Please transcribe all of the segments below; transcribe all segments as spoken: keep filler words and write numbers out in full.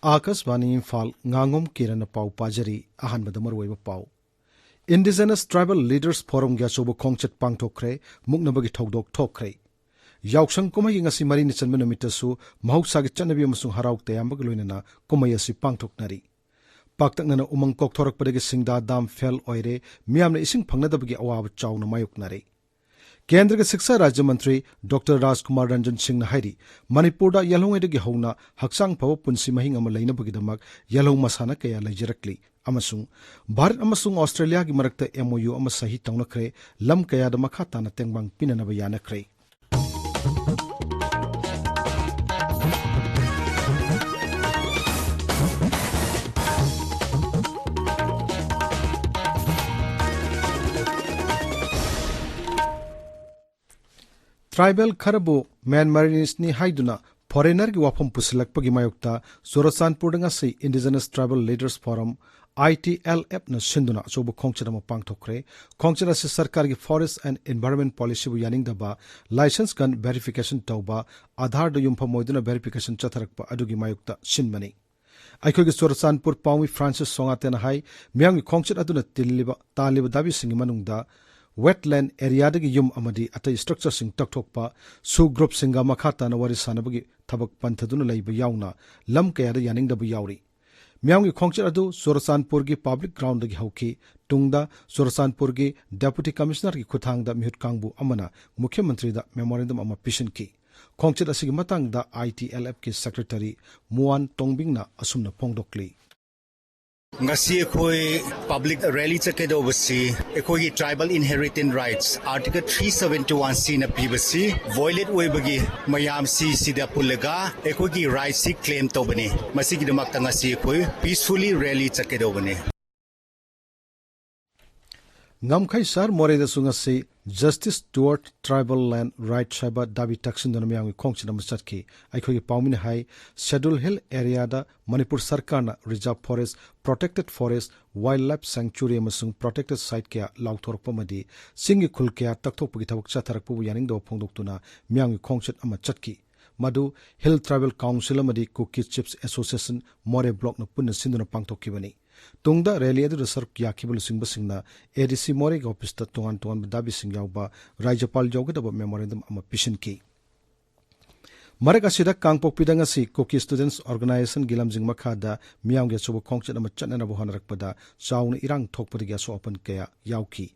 ꯑꯥꯀꯥꯁꯕꯥꯅꯤ ꯏꯝꯐꯥꯜ, ꯉꯥꯉꯣꯝ ꯀꯤꯔꯟꯅ ꯄꯥꯎ ꯄꯥꯖꯔꯤ꯫ ꯑꯍꯥꯟꯕꯗ ꯃꯔꯨꯑꯣꯏꯕ ꯄꯥꯎ꯫ Indigenous Tribal Leaders Forumꯒꯤ ꯑꯆꯧꯕ ꯈꯣꯡꯆꯠ ꯄꯥꯡꯊꯣꯛꯈ꯭ꯔꯦ, ꯃꯨꯛꯅꯕꯒꯤ ꯊꯧꯗꯣꯛ ꯊꯣꯛꯈ꯭ꯔꯦ꯫ ꯌꯥꯎꯁꯪ ꯀꯨꯝꯍꯩꯒꯤ ꯉꯁꯤ ꯃꯔꯤꯅꯤ ꯆꯟꯕ ꯅꯨꯃꯤꯠꯇꯁꯨ ꯃꯍꯧꯁꯥꯒꯤ ꯆꯠꯅꯕꯤ ꯑꯃꯁꯨꯡ ꯍꯔꯥꯎ ꯇꯌꯥꯝꯕꯒ ꯂꯣꯏꯅꯅ ꯀꯨꯝꯍꯩ ꯑꯁꯤ ꯄꯥꯡꯊꯣꯛꯅꯔꯤ꯫ ꯄꯥꯛꯇꯛꯅꯅ ꯎꯃꯪ ꯀꯣꯛꯊꯣꯔꯛꯄꯗꯒꯤ ꯁꯤꯡꯗꯥ ꯗꯥꯝ ꯐꯦꯜ ꯑꯣꯏꯔꯦ, ꯃꯤꯌꯥꯝꯅ ꯏꯁꯤꯡ ꯐꯪꯅꯗꯕꯒꯤ ꯑꯋꯥꯕ ꯆꯥꯎꯅ ꯃꯥꯌꯣꯛꯅꯔꯦ꯫ ꯀꯦꯟꯗ꯭ꯔꯒꯤ ꯁꯤꯛꯁꯥ ꯔꯥꯖ꯭ꯌ ꯃꯟꯇ꯭ꯔꯤ ꯗꯣꯛꯇꯔ ꯔꯥꯖꯀꯨꯃꯥꯔ ꯔꯟꯖꯟ ꯁꯤꯡꯅ ꯍꯥꯏꯔꯤ, ꯃꯅꯤꯄꯨꯔꯗ ꯌꯦꯜꯍꯧꯉꯩꯗꯒꯤ ꯍꯧꯅ ꯍꯛꯆꯥꯡ ꯐꯕ ꯄꯨꯟꯁꯤ ꯃꯍꯤꯡ ꯑꯃ ꯂꯩꯅꯕꯒꯤꯗꯃꯛ ꯌꯦꯜꯍꯧ ꯃꯁꯥꯟꯅ ꯀꯌꯥ ꯂꯩꯖꯔꯛꯂꯤ ꯑꯃꯁꯨꯡ ꯚꯥꯔꯠ ꯑꯃꯁꯨꯡ ꯑꯣꯁꯇ꯭ꯔꯦꯂꯤꯌꯥꯒꯤ ꯃꯔꯛꯇ M O U ꯑꯃ ꯁꯍꯤ ꯇꯧꯅꯈ꯭ꯔꯦ, ꯂꯝ ꯀꯌꯥꯗ ꯃꯈꯥ ꯇꯥꯅ ꯇꯦꯡꯕꯥꯡ ꯄꯤꯅꯅꯕ ꯌꯥꯅꯈ꯭ꯔꯦ꯫ Tribal ꯈꯔꯕꯨ Myanmareseꯅꯤ ꯍꯥꯏꯗꯨꯅ foreignerꯒꯤ ꯋꯥꯐꯝ ꯄꯨꯁꯤꯜꯂꯛꯄꯒꯤ ꯃꯥꯌꯣꯛꯇ ꯆꯨꯔꯆꯥꯟꯄꯨꯔꯗ ꯉꯁꯤ Indigenous Tribal Leaders Forum, I T L F ꯅ ꯁꯤꯟꯗꯨꯅ ꯑꯆꯧꯕ ꯈꯣꯡꯆꯠ ꯑꯃ ꯄꯥꯡꯊꯣꯛꯈ꯭ꯔꯦ꯫ ꯈꯣꯡꯆꯠ ꯑꯁꯤ ꯁꯔꯀꯥꯔꯒꯤ Forest and Environment Policyꯕꯨ ꯌꯥꯅꯤꯡꯗꯕ, license gun verification ꯇꯧꯕ, ꯑꯥꯙꯥꯔꯗ ꯌꯨꯝꯐꯝ ꯑꯣꯏꯗꯨꯅ verification ꯆꯠꯊꯔꯛꯄ ꯑꯗꯨꯒꯤ ꯃꯥꯌꯣꯛꯇ ꯁꯤꯟꯕꯅꯤ꯫ ꯑꯩꯈꯣꯏꯒꯤ ꯆꯨꯔꯆꯥꯟꯄꯨꯔ ꯄꯥꯎꯃꯤ ꯐ꯭ꯔꯥꯟꯁꯤꯁ ꯁꯣꯉꯥꯇꯦꯅ ꯍꯥꯏ, ꯃꯤꯌꯥꯝꯒꯤ ꯈꯣꯡꯆꯠ ꯑꯗꯨꯅ ꯇꯤꯜꯂꯤꯕ, ꯇꯥꯜꯂꯤꯕ ꯗꯥꯕꯤꯁꯤꯡꯒꯤ ꯃꯅꯨꯡꯗ wetland areaꯗꯒꯤ ꯌꯨꯝ ꯑꯃꯗꯤ ꯑꯇꯩ structureꯁꯤꯡ ꯇꯛꯊꯣꯛꯄ, SoO groupꯁꯤꯡꯒ ꯃꯈꯥ ꯇꯥꯅ ꯋꯥꯔꯤ ꯁꯥꯅꯕꯒꯤ ꯊꯕꯛ ꯄꯟꯊꯗꯨꯅ ꯂꯩꯕ ꯌꯥꯎꯅ ꯂꯝ ꯀꯌꯥꯗ ꯌꯥꯅꯤꯡꯗꯕ ꯌꯥꯎꯔꯤ꯫ ꯃꯤꯌꯥꯝꯒꯤ ꯈꯣꯡꯆꯠ ꯑꯗꯨ ꯆꯨꯔꯆꯥꯟꯄꯨꯔꯒꯤ public groundꯗꯒꯤ ꯍꯧꯈꯤ꯫ ꯇꯨꯡꯗ ꯆꯨꯔꯆꯥꯟꯄꯨꯔꯒꯤ Deputy Commissionerꯒꯤ ꯈꯨꯠꯊꯥꯡꯗ ꯃꯤꯍꯨꯠ ꯀꯥꯡꯕꯨ ꯑꯃꯅ ꯃꯨꯈ꯭ꯌ ꯃꯟꯇ꯭ꯔꯤꯗ memorandum ꯑꯃ ꯄꯤꯁꯤꯟꯈꯤ꯫ ꯈꯣꯡꯆꯠ ꯑꯁꯤꯒꯤ ꯃꯇꯥꯡꯗ I T L Fꯀꯤ Secretary ꯃꯨꯋꯥꯟ ꯇꯣꯡꯕꯤꯡꯅ ꯑꯁꯨꯝꯅ ꯐꯣꯡꯗꯣꯛꯂꯤ꯫ ꯉꯁꯤ ꯑꯩꯈꯣꯏ public rally ꯆꯠꯀꯗꯧꯕꯁꯤ ꯑꯩꯈꯣꯏꯒꯤ tribal inheritance rights Article three seventy one Cꯅ ꯄꯤꯕꯁꯤ violate ꯑꯣꯏꯕꯒꯤ ꯃꯌꯥꯝꯁꯤ ꯁꯤꯗ ꯄꯨꯜꯂꯒ ꯑꯩꯈꯣꯏꯒꯤ rightꯁꯤ claim ꯇꯧꯕꯅꯤ꯫ ꯃꯁꯤꯒꯤꯗꯃꯛꯇ ꯉꯁꯤ ꯑꯩꯈꯣꯏ peacefully rally ꯆꯠꯀꯗꯧꯕꯅꯤ꯫ ꯉꯝꯈꯩ ꯁꯍꯔ ꯃꯣꯔꯦꯗꯁꯨ ꯉꯁꯤ Justice Toward Tribal Land Rights ꯍꯥꯏꯕ ꯗꯥꯕꯤ ꯇꯛꯁꯤꯟꯗꯨꯅ ꯃꯤꯌꯥꯝꯒꯤ ꯈꯣꯡꯆꯠ ꯑꯃ ꯆꯠꯈꯤ꯫ ꯑꯩꯈꯣꯏꯒꯤ ꯄꯥꯎꯃꯤꯅ ꯍꯥꯏ, Scheduled Hill areaꯗ ꯃꯅꯤꯄꯨꯔ ꯁꯔꯀꯥꯔꯅ reserve forest, protected forest, wildlife sanctuary ꯑꯃꯁꯨꯡ protected site ꯀꯌꯥ ꯂꯥꯎꯊꯣꯔꯛꯄ ꯑꯃꯗꯤ ꯆꯤꯡꯒꯤ ꯈꯨꯜ ꯀꯌꯥ ꯇꯛꯊꯣꯛꯄꯒꯤ ꯊꯕꯛ ꯆꯠꯊꯔꯛꯄꯕꯨ ꯌꯥꯅꯤꯡꯗꯕ ꯐꯣꯡꯗꯣꯛꯇꯨꯅ ꯃꯤꯌꯥꯝꯒꯤ ꯈꯣꯡꯆꯠ ꯑꯃ ꯆꯠꯈꯤ꯫ ꯃꯗꯨ Hill Tribal Council ꯑꯃꯗꯤ Kuki Chiefs Association ꯃꯣꯔꯦ ꯕ꯭ꯂꯣꯛꯅ ꯄꯨꯟꯅ ꯁꯤꯟꯗꯨꯅ ꯄꯥꯡꯊꯣꯛꯈꯤꯕꯅꯤ꯫ ꯇꯨꯡꯗ ꯔꯦꯂꯤ ꯑꯗꯨꯗ ꯁꯔꯨꯛ ꯌꯥꯈꯤꯕ ꯂꯨꯆꯤꯡꯕꯁꯤꯡꯅ ꯑꯦ ꯗꯤ ꯁꯤ ꯃꯣꯔꯦꯒꯤ ꯑꯣꯐꯤꯁꯇ ꯇꯣꯉꯥꯟ ꯇꯣꯉꯥꯟꯕ ꯗꯥꯕꯤꯁꯤꯡ ꯌꯥꯎꯕ ꯔꯥꯖ꯭ꯌꯄꯥꯜ ꯌꯧꯒꯗꯕ ꯃꯦꯃꯣꯔꯦꯟꯗꯝ ꯑꯃ ꯄꯤꯁꯤꯟꯈꯤ꯫ ꯃꯔꯛ ꯑꯁꯤꯗ, ꯀꯥꯡꯄꯣꯛꯄꯤꯗ ꯉꯁꯤ Kuki Students Organization ꯒꯤ ꯂꯝꯖꯤꯡ ꯃꯈꯥꯗ ꯃꯤꯌꯥꯝꯒꯤ ꯑꯆꯧꯕ ꯈꯣꯡꯆꯠ ꯑꯃ ꯆꯠꯅꯅꯕ ꯍꯣꯠꯅꯔꯛꯄꯗ ꯆꯥꯎꯅ ꯏꯔꯥꯡ ꯊꯣꯛꯄꯗꯒꯤ ꯑꯁꯣꯛ ꯑꯄꯟ ꯀꯌꯥ ꯌꯥꯎꯈꯤ꯫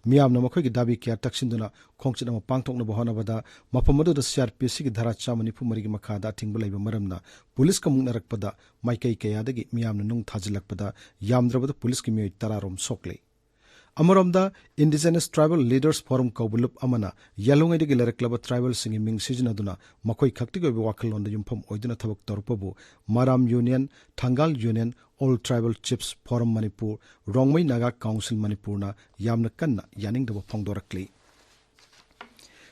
ꯃꯤꯌꯥꯝꯅ ꯃꯈꯣꯏꯒꯤ ꯗꯥꯕꯤ ꯀꯌꯥ ꯇꯛꯁꯤꯟꯗꯨꯅ ꯈꯣꯡꯆꯠ ꯑꯃ ꯄꯥꯡꯊꯣꯛꯅꯕ ꯍꯣꯠꯅꯕꯗ ꯃꯐꯝ ꯑꯗꯨꯗ ꯁꯤ ꯑꯥꯔ ꯄꯤ ꯁꯤꯒꯤ ꯙꯥꯔꯥ ꯆꯥꯝꯃ ꯅꯤꯐꯨ ꯃꯔꯤꯒꯤ ꯃꯈꯥꯗ ꯑꯊꯤꯡꯕ ꯂꯩꯕ ꯃꯔꯝꯅ ꯄꯨꯂꯤꯁꯀ ꯃꯨꯛꯅꯔꯛꯄꯗ ꯃꯥꯏꯀꯩ ꯀꯌꯥꯗꯒꯤ ꯃꯤꯌꯥꯝꯅ ꯅꯨꯡ ꯊꯥꯖꯤꯜꯂꯛꯄꯗ ꯌꯥꯝꯗ꯭ꯔꯕꯗ ꯄꯨꯂꯤꯁꯀꯤ ꯃꯤꯑꯣꯏ ꯇꯔꯥ ꯔꯣꯝ ꯁꯣꯛꯂꯦ꯫ ꯑꯃꯔꯣꯝꯗ, Indigenous Tribal Leaders Forum ꯀꯧꯕ ꯂꯨꯞ ꯑꯃꯅ ꯌꯦꯜꯍꯧꯉꯩꯗꯒꯤ ꯂꯩꯔꯛꯂꯕ ꯇ꯭ꯔꯥꯏꯕꯦꯜꯁꯤꯡꯒꯤ ꯃꯤꯡ ꯁꯤꯖꯤꯟꯅꯗꯨꯅ ꯃꯈꯣꯏ ꯈꯛꯇꯒꯤ ꯑꯣꯏꯕ ꯋꯥꯈꯜꯂꯣꯟꯗ ꯌꯨꯝꯐꯝ ꯑꯣꯏꯗꯨꯅ ꯊꯕꯛ ꯇꯧꯔꯛꯄꯕꯨ Maram union, Thangal union, All Tribal Chiefs Forum Manipur, Rongmei Naga council ꯃꯅꯤꯄꯨꯔꯅ ꯌꯥꯝꯅ ꯀꯟꯅ ꯌꯥꯅꯤꯡꯗꯕ ꯐꯣꯡꯗꯣꯔꯛꯂꯤ꯫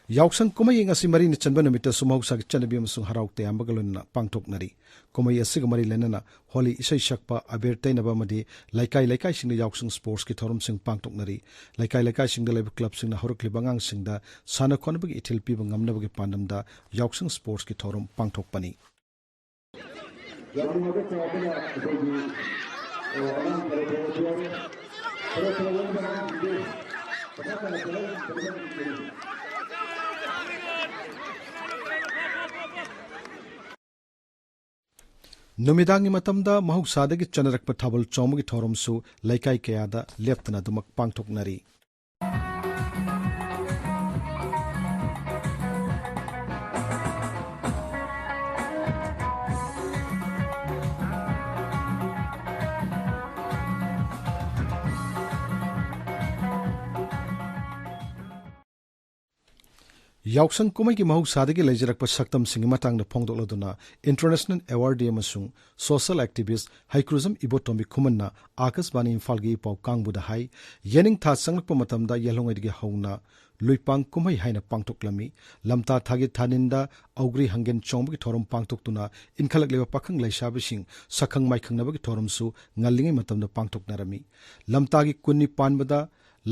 ꯌꯥꯎꯁꯪ ꯀꯨꯝꯍꯩ ꯉꯁꯤ ꯃꯔꯤꯅꯤ ꯆꯟꯕ ꯅꯨꯃꯤꯠꯇꯁꯨ ꯃꯍꯧꯁꯥꯒꯤ ꯆꯠꯅꯕꯤ ꯑꯃꯁꯨꯡ ꯍꯔꯥꯎ ꯇꯌꯥꯝꯕꯒ ꯂꯣꯏꯅꯅ ꯄꯥꯡꯊꯣꯛꯅꯔꯤ꯫ ꯀꯨꯝꯍꯩ ꯑꯁꯤꯒ ꯃꯔꯤ ꯂꯩꯅꯅ ꯍꯣꯂꯤ ꯏꯁꯩ ꯁꯛꯄ, ꯑꯕꯦꯔ ꯇꯩꯅꯕ ꯑꯃꯗꯤ ꯂꯩꯀꯥꯏ ꯂꯩꯀꯥꯏꯁꯤꯡꯗ ꯌꯥꯎꯁꯪ ꯁ꯭ꯄꯣꯔꯠꯁꯀꯤ ꯊꯧꯔꯝꯁꯤꯡ ꯄꯥꯡꯊꯣꯛꯅꯔꯤ꯫ ꯂꯩꯀꯥꯏ ꯂꯩꯀꯥꯏꯁꯤꯡꯗ ꯂꯩꯕ ꯀ꯭ꯂꯕꯁꯤꯡꯅ ꯍꯧꯔꯛꯂꯤꯕ ꯑꯉꯥꯡꯁꯤꯡꯗ ꯁꯥꯟꯅ ꯈꯣꯠꯅꯕꯒꯤ ꯏꯊꯤꯜ ꯄꯤꯕ ꯉꯝꯅꯕꯒꯤ ꯄꯥꯟꯗꯝꯗ ꯌꯥꯎꯁꯪ ꯁ꯭ꯄꯣꯔꯠꯁꯀꯤ ꯊꯧꯔꯝ ꯄꯥꯡꯊꯣꯛꯄꯅꯤ꯫ ꯌꯥꯝꯅ ꯆꯥꯎꯕꯅ ꯑꯩꯈꯣꯏꯒꯤ, ꯑ, ꯑꯉꯥꯡ ꯈꯔ ꯈꯔꯁꯨ ꯌꯥꯎꯔꯦ꯫ ꯈꯔ ꯈꯔ ꯌꯥꯎꯔꯤꯕ ꯑꯉꯥꯡꯁꯤꯡꯗꯨ ꯄꯩꯁꯥ ꯈꯔ ꯈꯔ ꯈꯔ ꯈꯔ ꯅꯨꯃꯤꯗꯥꯡꯒꯤ ꯃꯇꯝꯗ ꯃꯍꯧꯁꯥꯗꯒꯤ ꯆꯠꯅꯔꯛꯄ ꯊꯥꯕꯜ ꯆꯣꯡꯕꯒꯤ ꯊꯧꯔꯝꯁꯨ ꯂꯩꯀꯥꯏ ꯀꯌꯥꯗ ꯂꯦꯞꯇꯅ ꯑꯗꯨꯃꯛ ꯄꯥꯡꯊꯣꯛꯅꯔꯤ꯫ ꯌꯥꯎꯁꯪ ꯀꯨꯝꯍꯩꯒꯤ ꯃꯍꯧꯁꯥꯗꯒꯤ ꯂꯩꯖꯔꯛꯄ ꯁꯛꯇꯝꯁꯤꯡꯒꯤ ꯃꯇꯥꯡꯗ ꯐꯣꯡꯗꯣꯛꯂꯗꯨꯅ International Award ꯑꯃꯁꯨꯡ social activist ꯍꯩꯀ꯭ꯔꯨꯖꯝ ꯏꯕꯣꯇꯣꯝꯕꯤ ꯈꯨꯃꯟꯅ ꯑꯥꯀꯥꯁꯕꯥꯅꯤ ꯏꯝꯐꯥꯜꯒꯤ ꯏ ꯄꯥꯎ ꯀꯥꯡꯕꯨꯗ ꯍꯥꯏ, ꯌꯦꯅꯤꯡꯊꯥ ꯆꯪꯂꯛꯄ ꯃꯇꯝꯗ ꯌꯦꯜꯍꯧꯉꯩꯗꯒꯤ ꯍꯧꯅ ꯂꯨꯏꯄꯥꯡ ꯀꯨꯝꯍꯩ ꯍꯥꯏꯅ ꯄꯥꯡꯊꯣꯛꯂꯝꯃꯤ꯫ ꯂꯝꯇꯥ ꯊꯥꯒꯤ ꯊꯥꯅꯤꯟꯗ ꯑꯧꯒ꯭ꯔꯤ ꯍꯪꯒꯦꯟ ꯆꯣꯡꯕꯒꯤ ꯊꯧꯔꯝ ꯄꯥꯡꯊꯣꯛꯇꯨꯅ ꯏꯟꯈꯠꯂꯛꯂꯤꯕ ꯄꯥꯈꯪ ꯂꯩꯁꯥꯕꯤꯁꯤꯡ ꯁꯛꯈꯪ ꯃꯥꯏꯈꯪꯅꯕꯒꯤ ꯊꯧꯔꯝꯁꯨ ꯉꯜꯂꯤꯉꯩ ꯃꯇꯝꯗ ꯄꯥꯡꯊꯣꯛꯅꯔꯝꯃꯤ꯫ ꯂꯝꯇꯥꯒꯤ ꯀꯨꯟꯅꯤ ꯄꯥꯟꯕꯗ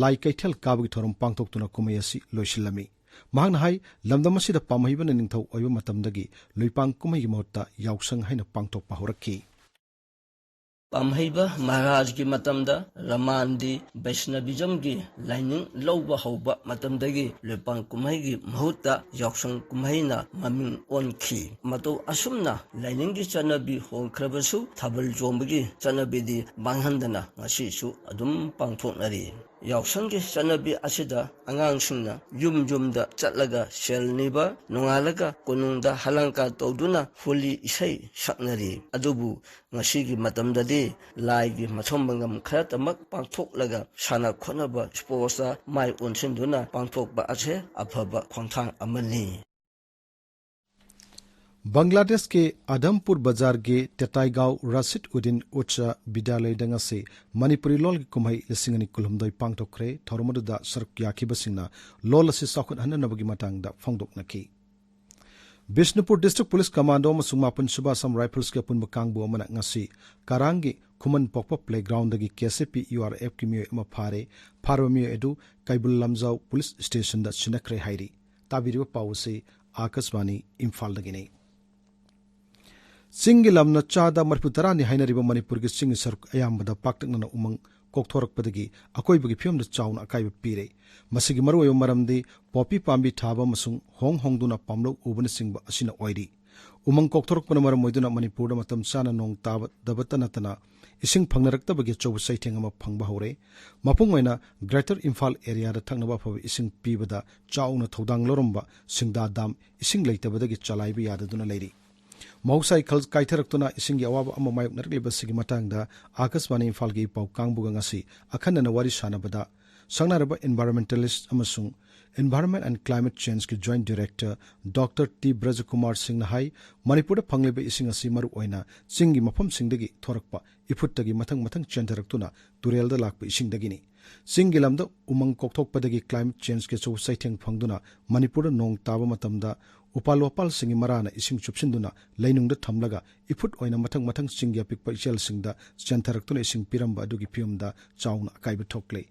ꯂꯥꯏ ꯀꯩꯊꯦꯜ ꯀꯥꯕꯒꯤ ꯊꯧꯔꯝ ꯄꯥꯡꯊꯣꯛꯇꯨꯅ ꯀꯨꯝꯍꯩ ꯑꯁꯤ ꯂꯣꯏꯁꯤꯜꯂꯝꯃꯤ꯫ ꯃꯍꯥꯛꯅ ꯍꯥꯏ, ꯂꯝꯗꯝ ꯑꯁꯤꯗ ꯄꯥꯝꯍꯩꯕꯅ ꯅꯤꯡꯊꯧ ꯑꯣꯏꯕ ꯃꯇꯝꯗꯒꯤ ꯂꯨꯏꯄꯥꯡ ꯀꯨꯝꯍꯩꯒꯤ ꯃꯍꯨꯠꯇ ꯌꯥꯎꯁꯪ ꯍꯥꯏꯅ ꯄꯥꯡꯊꯣꯛꯄ ꯍꯧꯔꯛꯈꯤ꯫ ꯄꯥꯝꯍꯩꯕ ꯃꯍꯥꯔꯥꯖꯒꯤ ꯃꯇꯝꯗ ꯔꯃꯥꯟꯗꯤ ꯕꯩꯁꯅꯕꯤꯖꯝꯒꯤ ꯂꯥꯏꯅꯤꯡ ꯂꯧꯕ ꯍꯧꯕ ꯃꯇꯝꯗꯒꯤ ꯂꯨꯏꯄꯥꯡ ꯀꯨꯝꯍꯩꯒꯤ ꯃꯍꯨꯠꯇ ꯌꯥꯎꯁꯪ ꯀꯨꯝꯍꯩꯅ ꯃꯃꯤꯡ ꯑꯣꯟꯈꯤ꯫ ꯃꯇꯧ ꯑꯁꯨꯝꯅ ꯂꯥꯏꯅꯤꯡꯒꯤ ꯆꯠꯅꯕꯤ ꯍꯣꯡꯈ꯭ꯔꯕꯁꯨ ꯊꯥꯕꯜ ꯆꯣꯡꯕꯒꯤ ꯆꯠꯅꯕꯤꯗꯤ ꯃꯥꯡꯍꯟꯗꯅ ꯉꯁꯤꯁꯨ ꯑꯗꯨꯝ ꯄꯥꯡꯊꯣꯛꯅꯔꯤ꯫ ꯌꯥꯎꯁꯪꯒꯤ ꯆꯠꯅꯕꯤ ꯑꯁꯤꯗ ꯑꯉꯥꯡꯁꯤꯡꯅ ꯌꯨꯝ ꯌꯨꯝꯗ ꯆꯠꯂꯒ ꯁꯦꯜ ꯅꯤꯕ, ꯅꯣꯡꯉꯥꯜꯂꯒ ꯀꯣꯅꯨꯡꯗ ꯍꯂꯪꯀꯥ ꯇꯧꯗꯨꯅ ꯍꯣꯂꯤ ꯏꯁꯩ ꯁꯛꯅꯔꯤ꯫ ꯑꯗꯨꯕꯨ ꯉꯁꯤꯒꯤ ꯃꯇꯝꯗꯗꯤ ꯂꯥꯏꯒꯤ ꯃꯊꯧ ꯃꯉꯝ ꯈꯔꯇꯃꯛ ꯄꯥꯡꯊꯣꯛꯂꯒ ꯁꯥꯟꯅ ꯈꯣꯠꯅꯕ, ꯁ꯭ꯄꯣꯔꯠꯁꯇ ꯃꯥꯏ ꯑꯣꯟꯁꯤꯟꯗꯨꯅ ꯄꯥꯡꯊꯣꯛꯄ ꯑꯁꯤ ꯑꯐꯕ ꯈꯣꯡꯊꯥꯡ ꯑꯃꯅꯤ꯫ ꯕꯪꯒ꯭ꯂꯥꯗꯦꯁꯀꯤ ꯑꯗꯝꯄꯨꯔ ꯕꯖꯥꯔꯒꯤ ꯇꯦꯇꯥꯏꯒꯥꯎ ꯔꯥꯁꯤꯗ ꯎꯗꯤꯟ ꯎꯠꯁ ꯕꯤꯗ꯭ꯌꯥꯂꯌꯗ ꯉꯁꯤ ꯃꯅꯤꯄꯨꯔꯤ ꯂꯣꯜꯒꯤ ꯀꯨꯝꯍꯩ ꯂꯤꯁꯤꯡ ꯑꯅꯤ ꯀꯨꯟꯍꯨꯝꯗꯣꯏ ꯄꯥꯡꯊꯣꯛꯈ꯭ꯔꯦ꯫ ꯊꯧꯔꯝ ꯑꯗꯨꯗ ꯁꯔꯨꯛ ꯌꯥꯈꯤꯕꯁꯤꯡꯅ ꯂꯣꯜ ꯑꯁꯤ ꯆꯥꯎꯈꯠꯍꯟꯅꯅꯕꯒꯤ ꯃꯇꯥꯡꯗ ꯐꯣꯡꯗꯣꯛꯅꯈꯤ꯫ ꯕꯤꯁꯅꯨꯄꯨꯔ ꯗꯤꯁꯇ꯭ꯔꯤꯛ ꯄꯨꯂꯤꯁ ꯀꯃꯥꯟꯗꯣ ꯑꯃꯁꯨꯡ ꯃꯥꯄꯟ ꯁꯨꯕ ꯑꯁꯥꯝ ꯔꯥꯏꯐꯜꯁꯀꯤ ꯑꯄꯨꯟꯕ ꯀꯥꯡꯕꯨ ꯑꯃꯅ ꯉꯁꯤ ꯀꯥꯔꯥꯡꯒꯤ ꯈꯨꯃꯟ ꯄꯣꯛꯄ ꯄ꯭ꯂꯦꯒ꯭ꯔꯥꯎꯟꯗꯒꯤ ꯀꯦ ꯁꯤ ꯄꯤ ꯌꯨ ꯑꯥꯔ ꯑꯦꯐꯀꯤ ꯃꯤꯑꯣꯏ ꯑꯃ ꯐꯥꯔꯦ꯫ ꯐꯥꯔꯕ ꯃꯤꯑꯣꯏ ꯑꯗꯨ ꯀꯩꯕꯨꯜ ꯂꯝꯖꯥꯎ ꯄꯨꯂꯤꯁ ꯁ꯭ꯇꯦꯁꯟꯗ ꯁꯤꯟꯅꯈ꯭ꯔꯦ ꯍꯥꯏꯔꯤ꯫ ꯇꯥꯕꯤꯔꯤꯕ ꯄꯥꯎ ꯑꯁꯤ ꯑꯥꯀꯥꯁꯕꯥꯅꯤ ꯏꯝꯐꯥꯜꯗꯒꯤꯅꯤ꯫ ꯆꯤꯡꯒꯤ ꯂꯝꯅ ꯆꯥꯗ ꯃꯔꯤꯐꯨ ꯇꯔꯥꯅꯤ ꯍꯥꯏꯅꯔꯤꯕ ꯃꯅꯤꯄꯨꯔꯒꯤ ꯆꯤꯡꯒꯤ ꯁꯔꯨꯛ ꯑꯌꯥꯝꯕꯗ ꯄꯥꯛꯇꯛꯅꯅ ꯎꯃꯪ ꯀꯣꯛꯊꯣꯔꯛꯄꯗꯒꯤ ꯑꯀꯣꯏꯕꯒꯤ ꯐꯤꯕꯝꯗ ꯆꯥꯎꯅ ꯑꯀꯥꯏꯕ ꯄꯤꯔꯦ꯫ ꯃꯁꯤꯒꯤ ꯃꯔꯨꯑꯣꯏꯕ ꯃꯔꯝꯗꯤ ꯄꯣꯄꯤ ꯄꯥꯝꯕꯤ ꯊꯥꯕ ꯑꯃꯁꯨꯡ ꯍꯣꯡ ꯍꯣꯡꯗꯨꯅ ꯄꯥꯝꯂꯧ ꯎꯕꯅꯆꯤꯡꯕ ꯑꯁꯤꯅ ꯑꯣꯏꯔꯤ꯫ ꯎꯃꯪ ꯀꯣꯛꯊꯣꯔꯛꯄꯅ ꯃꯔꯝ ꯑꯣꯏꯗꯨꯅ ꯃꯅꯤꯄꯨꯔꯗ ꯃꯇꯝ ꯆꯥꯅ ꯅꯣꯡ ꯇꯥꯕꯗꯕꯇ ꯅꯠꯇꯅ ꯏꯁꯤꯡ ꯐꯪꯅꯔꯛꯇꯕꯒꯤ ꯑꯆꯧꯕ ꯆꯩꯊꯦꯡ ꯑꯃ ꯐꯪꯕ ꯍꯧꯔꯦ꯫ ꯃꯄꯨꯡ ꯑꯣꯏꯅ ꯒ꯭ꯔꯦꯇꯔ ꯏꯝꯐꯥꯜ ꯑꯦꯔꯤꯌꯥꯗ ꯊꯛꯅꯕ ꯑꯐꯕ ꯏꯁꯤꯡ ꯄꯤꯕꯗ ꯆꯥꯎꯅ ꯊꯧꯗꯥꯡ ꯂꯧꯔꯝꯕ ꯁꯤꯡꯗꯥ ꯗꯥꯝ ꯏꯁꯤꯡ ꯂꯩꯇꯕꯗꯒꯤ ꯆꯂꯥꯏꯕ ꯌꯥꯗꯗꯨꯅ ꯂꯩꯔꯤ꯫ ꯃꯍꯧꯁꯥ ꯏꯈꯜ ꯀꯥꯏꯊꯔꯛꯇꯨꯅ ꯏꯁꯤꯡꯒꯤ ꯑꯋꯥꯕ ꯑꯃ ꯃꯥꯌꯣꯛꯅꯔꯛꯂꯤꯕ ꯑꯁꯤꯒꯤ ꯃꯇꯥꯡꯗ ꯑꯥꯀꯥꯁꯕꯥꯅꯤ ꯏꯝꯐꯥꯜꯒꯤ ꯏꯄꯥꯎ ꯀꯥꯡꯕꯨꯒ ꯉꯁꯤ ꯑꯈꯟꯅꯅ ꯋꯥꯔꯤ ꯁꯥꯟꯅꯕꯗ ꯁꯛꯅꯥꯏꯔꯕ environmentalist ꯑꯃꯁꯨꯡ Environment and Climate Changeꯀꯤ Joint Director Doctor T Brajakumar ꯁꯤꯡꯅ ꯍꯥꯏ, ꯃꯅꯤꯄꯨꯔꯗ ꯐꯪꯂꯤꯕ ꯏꯁꯤꯡ ꯑꯁꯤ ꯃꯔꯨꯑꯣꯏꯅ ꯆꯤꯡꯒꯤ ꯃꯐꯝꯁꯤꯡꯗꯒꯤ ꯊꯣꯔꯛꯄ ꯏꯐꯨꯠꯇꯒꯤ ꯃꯊꯪ ꯃꯊꯪ ꯆꯦꯟꯊꯔꯛꯇꯨꯅ ꯇꯨꯔꯦꯜꯗ ꯂꯥꯛꯄ ꯏꯁꯤꯡꯗꯒꯤꯅꯤ꯫ ꯆꯤꯡꯒꯤ ꯂꯝꯗ ꯎꯃꯪ ꯀꯣꯛꯊꯣꯛꯄꯗꯒꯤ climate changeꯀꯤ ꯑꯆꯧꯕ ꯆꯩꯊꯦꯡ ꯐꯪꯗꯨꯅ ꯃꯅꯤꯄꯨꯔꯗ ꯅꯣꯡ ꯇꯥꯕ ꯃꯇꯝꯗ ꯎꯄꯥꯜ ꯋꯥꯄꯥꯜꯁꯤꯡꯒꯤ ꯃꯔꯥꯅ ꯏꯁꯤꯡ ꯆꯨꯞꯁꯤꯟꯗꯨꯅ ꯂꯩꯅꯨꯡꯗ ꯊꯝꯂꯒ ꯏꯐꯨꯠ ꯑꯣꯏꯅ ꯃꯊꯪ ꯃꯊꯪ ꯆꯤꯡꯒꯤ ꯑꯄꯤꯛꯄ ꯏꯆꯦꯜꯁꯤꯡꯗ ꯆꯦꯟꯊꯔꯛꯇꯨꯅ ꯏꯁꯤꯡ ꯄꯤꯔꯝꯕ ꯑꯗꯨꯒꯤ ꯐꯤꯕꯝꯗ ꯆꯥꯎꯅ ꯑꯀꯥꯏꯕ ꯊꯣꯛꯂꯦ꯫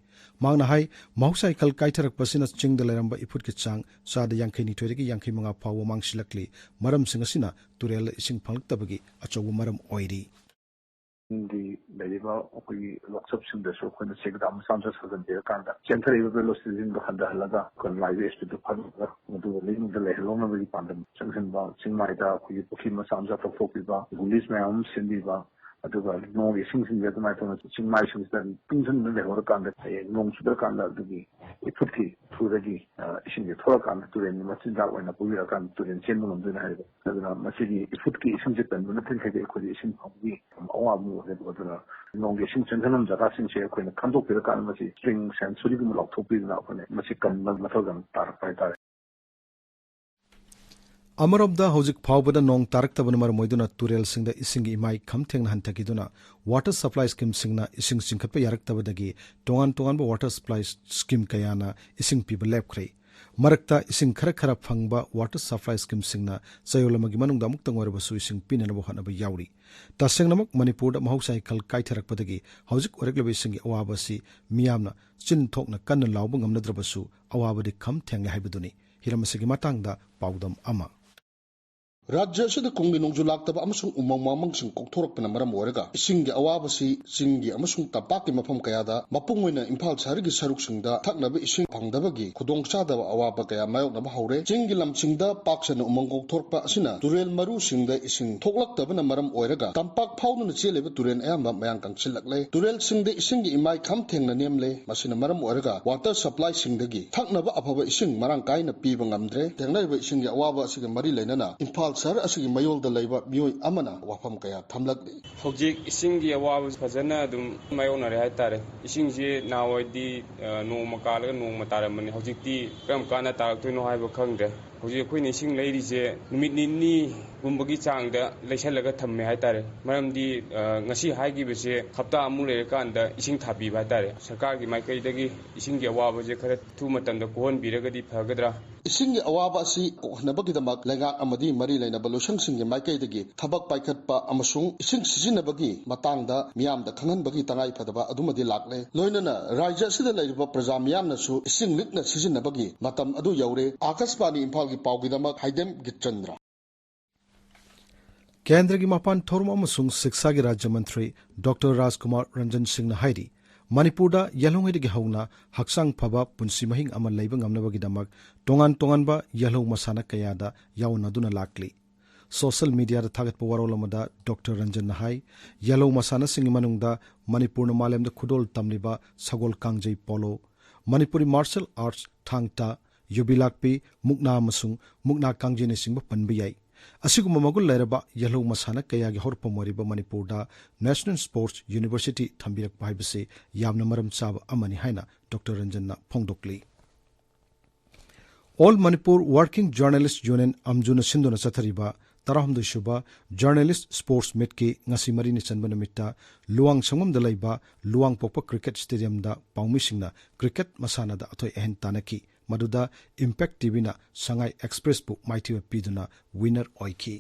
ꯃꯍꯥꯛꯅ ꯍꯥꯏ, ꯃꯍꯧꯁꯥ ꯏꯀꯜ ꯀꯥꯏꯊꯔꯛꯄ ꯑꯁꯤꯅ ꯆꯤꯡꯗ ꯂꯩꯔꯝꯕ ꯏꯐꯨꯠꯀꯤ ꯆꯥꯡ ꯆꯥꯗ ꯌꯥꯡꯈꯩ ꯅꯤꯊꯣꯏꯗꯒꯤ ꯌꯥꯡꯈꯩ ꯃꯉꯥ ꯐꯥꯎꯕ ꯃꯥꯡꯁꯤꯜꯂꯛꯂꯤ꯫ ꯃꯔꯝꯁꯤꯡ ꯑꯁꯤꯅ ꯇꯨꯔꯦꯜꯗ ꯏꯁꯤꯡ ꯐꯪꯂꯛꯇꯕꯒꯤ ꯑꯆꯧꯕ ꯃꯔꯝ ꯑꯣꯏꯔꯤ꯫ ꯆꯤꯡꯒꯤ ꯂꯩꯔꯤꯕ ꯑꯩꯈꯣꯏꯒꯤ ꯂꯣꯛꯆꯞꯁꯤꯡꯗꯁꯨ ꯑꯩꯈꯣꯏꯅ ꯆꯦꯛ ꯗꯥꯝ ꯃꯆꯥ ꯃꯆꯥ ꯁꯥꯖꯟꯕꯤꯔꯀꯥꯟꯗ ꯆꯦꯟꯊꯔꯛꯏꯕ velocityꯁꯤꯡꯗꯣ ꯍꯟꯊꯍꯜꯂꯒ ꯑꯩꯈꯣꯏꯅ ꯂꯥꯛꯏꯕ speedꯗꯨ ꯐꯍꯜꯂꯒ ꯃꯗꯨꯒ ꯂꯩꯅꯨꯡꯗ ꯂꯩꯍꯜꯍꯧꯅꯕꯒꯤ ꯄꯥꯟꯗꯝ ꯆꯪꯁꯤꯟꯕ, ꯆꯤꯡꯃꯥꯏꯗ ꯑꯩꯈꯣꯏꯒꯤ ꯄꯨꯈ꯭ꯔꯤ ꯃꯆꯥ ꯃꯆꯥ ꯇꯧꯊꯣꯛꯄꯤꯕ, gullies ꯃꯌꯥꯝ ꯑꯃ ꯁꯦꯝꯕꯤꯕ, ꯑꯗꯨꯒ ꯅꯣꯡꯒꯤ ꯏꯁꯤꯡꯁꯤꯡꯁꯦ ꯑꯗꯨꯃꯥꯏꯅ ꯇꯧꯅ ꯆꯤꯡꯃꯥꯏꯁꯤꯡꯁꯤꯗ ꯇꯨꯡꯁꯤꯟꯗꯨꯅ ꯂꯩꯍꯧꯔꯀꯥꯟꯗ ꯍꯌꯦꯡ ꯅꯣꯡ ꯆꯨꯗ꯭ꯔꯀꯥꯟꯗ ꯑꯗꯨꯒꯤ ꯏꯐꯨꯠꯀꯤ throughꯗꯒꯤ, ꯑ, ꯏꯁꯤꯡꯁꯦ ꯊꯣꯛꯂꯛꯀꯥꯟꯗ ꯇꯨꯔꯦꯟꯒꯤ ꯃꯆꯤꯟꯖꯥꯛ ꯑꯣꯏꯅ ꯄꯨꯕꯤꯔꯀꯥꯟꯗ ꯇꯨꯔꯦꯟ ꯆꯦꯟꯕ ꯉꯝꯗꯣꯏꯅꯦ ꯍꯥꯏꯔꯤꯕ꯫ ꯑꯗꯨꯅ ꯃꯁꯤꯒꯤ ꯏꯐꯨꯠꯀꯤ ꯏꯁꯤꯡꯁꯦ ꯀꯟꯕ ꯅꯠꯇ꯭ꯔꯤꯉꯩꯗ ꯑꯩꯈꯣꯏꯗꯤ ꯏꯁꯤꯡ ꯐꯪꯕꯒꯤ ꯑꯋꯥꯕ ꯑꯃ ꯑꯣꯏꯔꯦ꯫ ꯑꯗꯨꯅ ꯅꯣꯡꯒꯤ ꯏꯁꯤꯡ ꯆꯪꯁꯤꯟꯐꯝ ꯖꯒꯥꯁꯤꯡꯁꯦ ꯑꯩꯈꯣꯏꯅ ꯈꯟꯗꯣꯛꯄꯤꯔꯀꯥꯟꯗ ꯃꯁꯤ spring sanctuaryꯒꯨꯝꯕ ꯂꯥꯎꯊꯣꯛꯄꯤꯗꯅ ꯑꯩꯈꯣꯏꯅ ꯃꯁꯤ ꯀꯟꯕ ꯃꯊꯧ ꯌꯥꯝ ꯇꯥꯔꯛꯄ ꯍꯥꯏꯇꯥꯔꯦ꯫ ꯑꯃꯔꯣꯝꯗ ꯍꯧꯖꯤꯛ ꯐꯥꯎꯕꯗ ꯅꯣꯡ ꯇꯥꯔꯛꯇꯕꯅ ꯃꯔꯝ ꯑꯣꯏꯗꯨꯅ ꯇꯨꯔꯦꯜꯁꯤꯡꯗ ꯏꯁꯤꯡꯒꯤ ꯏꯃꯥꯏ ꯈꯝ ꯊꯦꯡꯅ ꯍꯟꯊꯈꯤꯗꯨꯅ water supply schemeꯁꯤꯡꯅ ꯏꯁꯤꯡ ꯆꯤꯡꯈꯠꯄ ꯌꯥꯔꯛꯇꯕꯗꯒꯤ ꯇꯣꯉꯥꯟ ꯇꯣꯉꯥꯟꯕ water supply scheme ꯀꯌꯥꯅ ꯏꯁꯤꯡ ꯄꯤꯕ ꯂꯦꯞꯈ꯭ꯔꯦ꯫ ꯃꯔꯛꯇ ꯏꯁꯤꯡ ꯈꯔ ꯈꯔ ꯐꯪꯕ water supply schemeꯁꯤꯡꯅ ꯆꯌꯣꯜ ꯑꯃꯒꯤ ꯃꯅꯨꯡꯗ ꯑꯃꯨꯛꯇꯪ ꯑꯣꯏꯔꯕꯁꯨ ꯏꯁꯤꯡ ꯄꯤꯅꯅꯕ ꯍꯣꯠꯅꯕ ꯌꯥꯎꯔꯤ꯫ ꯇꯁꯦꯡꯅꯃꯛ ꯃꯅꯤꯄꯨꯔꯗ ꯃꯍꯧꯁꯥ ꯏꯀꯜ ꯀꯥꯏꯊꯔꯛꯄꯗꯒꯤ ꯍꯧꯖꯤꯛ ꯑꯣꯏꯔꯛꯂꯤꯕ ꯏꯁꯤꯡꯒꯤ ꯑꯋꯥꯕ ꯑꯁꯤ ꯃꯤꯌꯥꯝꯅ ꯆꯤꯟ ꯊꯣꯛꯅ ꯀꯟꯅ ꯂꯥꯎꯕ ꯉꯝꯅꯗ꯭ꯔꯕꯁꯨ ꯑꯋꯥꯕꯗꯤ ꯈꯝ ꯊꯦꯡꯂꯦ ꯍꯥꯏꯕꯗꯨꯅꯤ꯫ ꯍꯤꯔꯝ ꯑꯁꯤꯒꯤ ꯃꯇꯥꯡꯗ ꯄꯥꯎꯗꯝ ꯑꯃ꯫ ꯔꯥꯖ꯭ꯌ ꯑꯁꯤꯗ ꯀꯨꯝꯒꯤ ꯅꯣꯡꯖꯨ ꯂꯥꯛꯇꯕ ꯑꯃꯁꯨꯡ ꯎꯃꯪ ꯋꯥꯃꯪꯁꯤꯡ ꯀꯣꯛꯊꯣꯔꯛꯄꯅ ꯃꯔꯝ ꯑꯣꯏꯔꯒ ꯏꯁꯤꯡꯒꯤ ꯑꯋꯥꯕꯁꯤ ꯆꯤꯡꯒꯤ ꯑꯃꯁꯨꯡ ꯇꯝꯄꯥꯛꯀꯤ ꯃꯐꯝ ꯀꯌꯥꯗ, ꯃꯄꯨꯡ ꯑꯣꯏꯅ ꯏꯝꯐꯥꯜ ꯁꯍꯔꯒꯤ ꯁꯔꯨꯛꯁꯤꯡꯗ ꯊꯛꯅꯕ ꯏꯁꯤꯡ ꯐꯪꯗꯕꯒꯤ ꯈꯨꯗꯣꯡꯆꯥꯗꯕ ꯑꯋꯥꯕ ꯀꯌꯥ ꯃꯥꯌꯣꯛꯅꯕ ꯍꯧꯔꯦ꯫ ꯆꯤꯡꯒꯤ ꯂꯝꯁꯤꯡꯗ ꯄꯥꯛ ꯁꯟꯅ ꯎꯃꯪ ꯀꯣꯛꯊꯣꯔꯛꯄ ꯑꯁꯤꯅ ꯇꯨꯔꯦꯜ ꯃꯔꯨꯁꯤꯡꯗ ꯏꯁꯤꯡ ꯊꯣꯛꯂꯛꯇꯕꯅ ꯃꯔꯝ ꯑꯣꯏꯔꯒ ꯇꯝꯄꯥꯛ ꯐꯥꯎꯗꯨꯅ ꯆꯦꯜꯂꯤꯕ ꯇꯨꯔꯦꯜ ꯑꯌꯥꯝꯕ ꯃꯌꯥꯡ ꯀꯪꯁꯤꯜꯂꯛꯂꯦ꯫ ꯇꯨꯔꯦꯜꯁꯤꯡꯗ ꯏꯁꯤꯡꯒꯤ ꯏꯃꯥꯏ ꯈꯝ ꯊꯦꯡꯅ ꯅꯦꯝꯂꯦ꯫ ꯃꯁꯤꯅ ꯃꯔꯝ ꯑꯣꯏꯔꯒ water supplyꯁꯤꯡꯗꯒꯤ ꯊꯛꯅꯕ ꯑꯐꯕ ꯏꯁꯤꯡ ꯃꯔꯥꯡ ꯀꯥꯏꯅ ꯄꯤꯕ ꯉꯝꯗ꯭ꯔꯦ꯫ ꯊꯦꯡꯅꯔꯤꯕ ꯏꯁꯤꯡꯒꯤ ꯑꯋꯥꯕ ꯑꯁꯤꯒ ꯃꯔꯤ ꯂꯩꯅꯅ ꯏꯝꯐꯥꯜ ꯁꯍꯔ ꯑꯁꯤꯒꯤ ꯃꯌꯣꯜꯗ ꯂꯩꯕ ꯃꯤꯑꯣꯏ ꯑꯃꯅ ꯋꯥꯐꯝ ꯀꯌꯥ ꯊꯝꯂꯛꯂꯤ꯫ ꯍꯧꯖꯤꯛ ꯏꯁꯤꯡꯒꯤ ꯑꯋꯥꯕꯁꯤ ꯐꯖꯅ ꯑꯗꯨꯝ ꯃꯥꯌꯣꯛꯅꯔꯦ ꯍꯥꯏꯇꯥꯔꯦ꯫ ꯏꯁꯤꯡꯁꯤ ꯅꯍꯥꯟꯋꯥꯏꯗꯤ, ꯑ, ꯅꯣꯡꯃ ꯀꯥꯜꯂꯒ ꯅꯣꯡꯃ ꯇꯥꯔꯝꯕꯅꯤ꯫ ꯍꯧꯖꯤꯛꯇꯤ ꯀꯔꯝ ꯀꯥꯟꯗ ꯇꯥꯔꯛꯇꯣꯏꯅꯣ ꯍꯥꯏꯕ ꯈꯪꯗ꯭ꯔꯦ꯫ ꯍꯧꯖꯤꯛ ꯑꯩꯈꯣꯏꯅ ꯏꯁꯤꯡ ꯂꯩꯔꯤꯁꯦ ꯅꯨꯃꯤꯠ ꯅꯤꯅꯤ ꯒꯨꯝꯕꯒꯤ ꯆꯥꯡꯗ ꯂꯩꯁꯜꯂꯒ ꯊꯝꯃꯦ ꯍꯥꯏꯇꯥꯔꯦ꯫ ꯃꯔꯝꯗꯤ, ꯑ, ꯉꯁꯤ ꯍꯥꯏꯈꯤꯕꯁꯦ ꯍꯞꯇꯥ ꯑꯃꯨꯛ ꯂꯩꯔꯀꯥꯟꯗ ꯏꯁꯤꯡ ꯊꯥꯕꯤꯕ ꯍꯥꯏꯇꯥꯔꯦ꯫ ꯁꯔꯀꯥꯔꯒꯤ ꯃꯥꯏꯀꯩꯗꯒꯤ ꯏꯁꯤꯡꯒꯤ ꯑꯋꯥꯕꯁꯦ ꯈꯔ ꯊꯨꯕ ꯃꯇꯝꯗ ꯀꯣꯛꯍꯟꯕꯤꯔꯒꯗꯤ ꯐꯒꯗ꯭ꯔꯥ? ꯏꯁꯤꯡꯒꯤ ꯑꯋꯥꯕ ꯑꯁꯤ ꯀꯣꯛꯍꯟꯅꯕꯒꯤꯗꯃꯛ ꯂꯩꯉꯥꯛ ꯑꯃꯗꯤ ꯃꯔꯤ ꯂꯩꯅꯕ ꯂꯣꯏꯁꯪꯁꯤꯡꯒꯤ ꯃꯥꯏꯀꯩꯗꯒꯤ ꯊꯕꯛ ꯄꯥꯏꯈꯠꯄ ꯑꯃꯁꯨꯡ ꯏꯁꯤꯡ ꯁꯤꯖꯤꯟꯅꯕꯒꯤ ꯃꯇꯥꯡꯗ ꯃꯤꯌꯥꯝꯗ ꯈꯪꯍꯟꯕꯒꯤ ꯇꯉꯥꯏꯐꯗꯕ ꯑꯗꯨꯃꯗꯤ ꯂꯥꯛꯂꯦ꯫ ꯂꯣꯏꯅꯅ ꯔꯥꯖ꯭ꯌ ꯑꯁꯤꯗ ꯂꯩꯔꯤꯕ ꯄ꯭ꯔꯖꯥ ꯃꯤꯌꯥꯝꯅꯁꯨ ꯏꯁꯤꯡ ꯂꯤꯛꯅ ꯁꯤꯖꯤꯟꯅꯕꯒꯤ ꯃꯇꯝ ꯑꯗꯨ ꯌꯧꯔꯦ꯫ ꯑꯥꯀꯥꯁꯕꯥꯅꯤ ꯏꯝꯐꯥꯜꯒꯤ ꯄꯥꯎꯒꯤꯗꯃꯛ ꯍꯥꯏꯗꯦꯝ ꯒꯤꯠꯆꯟꯗ꯭ꯔ꯫ ꯀꯦꯟꯗ꯭ꯔꯒꯤ ꯃꯄꯥꯟ ꯊꯧꯔꯝ ꯑꯃꯁꯨꯡ ꯁꯤꯛꯁꯥꯒꯤ ꯔꯥꯖ꯭ꯌ ꯃꯟꯇ꯭ꯔꯤ ꯗꯣꯛꯇꯔ ꯔꯥꯖꯀꯨꯃꯥꯔ ꯔꯟꯖꯟ ꯁꯤꯡꯅ ꯍꯥꯏꯔꯤ, ꯃꯅꯤꯄꯨꯔꯗ ꯌꯦꯜꯍꯧꯉꯩꯗꯒꯤ ꯍꯧꯅ ꯍꯛꯆꯥꯡ ꯐꯕ ꯄꯨꯟꯁꯤ ꯃꯍꯤꯡ ꯑꯃ ꯂꯩꯕ ꯉꯝꯅꯕꯒꯤꯗꯃꯛ ꯇꯣꯉꯥꯟ ꯇꯣꯉꯥꯟꯕ ꯌꯦꯜꯍꯧ ꯃꯁꯥꯟꯅ ꯀꯌꯥꯗ ꯌꯥꯎꯅꯗꯨꯅ ꯂꯥꯛꯂꯤ꯫ ꯁꯣꯁꯤꯌꯦꯜ ꯃꯤꯗꯤꯌꯥꯗ ꯊꯥꯒꯠꯄ ꯋꯥꯔꯣꯜ ꯑꯃꯗ ꯗꯣꯛꯇꯔ ꯔꯟꯖꯟꯅ ꯍꯥꯏ, ꯌꯦꯜꯍꯧ ꯃꯁꯥꯟꯅꯁꯤꯡꯒꯤ ꯃꯅꯨꯡꯗ ꯃꯅꯤꯄꯨꯔꯅ ꯃꯥꯂꯦꯝꯗ ꯈꯨꯗꯣꯜ ꯇꯝꯂꯤꯕ ꯁꯒꯣꯜ ꯀꯥꯡꯖꯩ ꯄꯣꯂꯣ, ꯃꯅꯤꯄꯨꯔꯤ ꯃꯥꯔꯁꯦꯜ ꯑꯥꯔꯠꯁ ꯊꯥꯡ ꯇꯥ, ꯌꯨꯕꯤ ꯂꯥꯛꯄꯤ, ꯃꯨꯛꯅꯥ ꯑꯃꯁꯨꯡ ꯃꯨꯛꯅꯥ ꯀꯥꯡꯖꯩꯅꯆꯤꯡꯕ ꯄꯟꯕ ꯌꯥꯏ꯫ ꯑꯁꯤꯒꯨꯝꯕ ꯃꯒꯨꯟ ꯂꯩꯔꯕ ꯌꯦꯜꯍꯧ ꯃꯁꯥꯟꯅ ꯀꯌꯥꯒꯤ ꯍꯧꯔꯛꯐꯝ ꯑꯣꯏꯔꯤꯕ ꯃꯅꯤꯄꯨꯔꯗ National Sports University ꯊꯝꯕꯤꯔꯛꯄ ꯍꯥꯏꯕꯁꯤ ꯌꯥꯝꯅ ꯃꯔꯝ ꯆꯥꯕ ꯑꯃꯅꯤ ꯍꯥꯏꯅ ꯗꯣꯛꯇꯔ ꯔꯟꯖꯟꯅ ꯐꯣꯡꯗꯣꯛꯂꯤ꯫ All Manipur Working Journalist Union, ꯑꯝꯖꯨꯅ ꯁꯤꯟꯗꯨꯅ ꯆꯠꯊꯔꯤꯕ ꯇꯔꯥꯍꯨꯝꯗꯣꯏ ꯁꯨꯕ Journalist Sports Meetꯀꯤ ꯉꯁꯤ ꯃꯔꯤꯅꯤ ꯆꯟꯕ ꯅꯨꯃꯤꯠꯇ ꯂꯨꯋꯥꯡ ꯁꯪꯕꯝꯗ ꯂꯩꯕ ꯂꯨꯋꯥꯡꯄꯣꯛꯄ Cricket Stadiumꯗ ꯄꯥꯎꯃꯤꯁꯤꯡꯅ cricket ꯃꯁꯥꯟꯅꯗ ꯑꯊꯣꯏ ꯑꯍꯦꯟ ꯇꯥꯟꯅꯈꯤ꯫ ꯃꯗꯨꯗ Impact TVꯅ ꯁꯉꯥꯏ Expressꯄꯨ ꯃꯥꯏꯊꯤꯕ ꯄꯤꯗꯨꯅ winner ꯑꯣꯏꯈꯤ꯫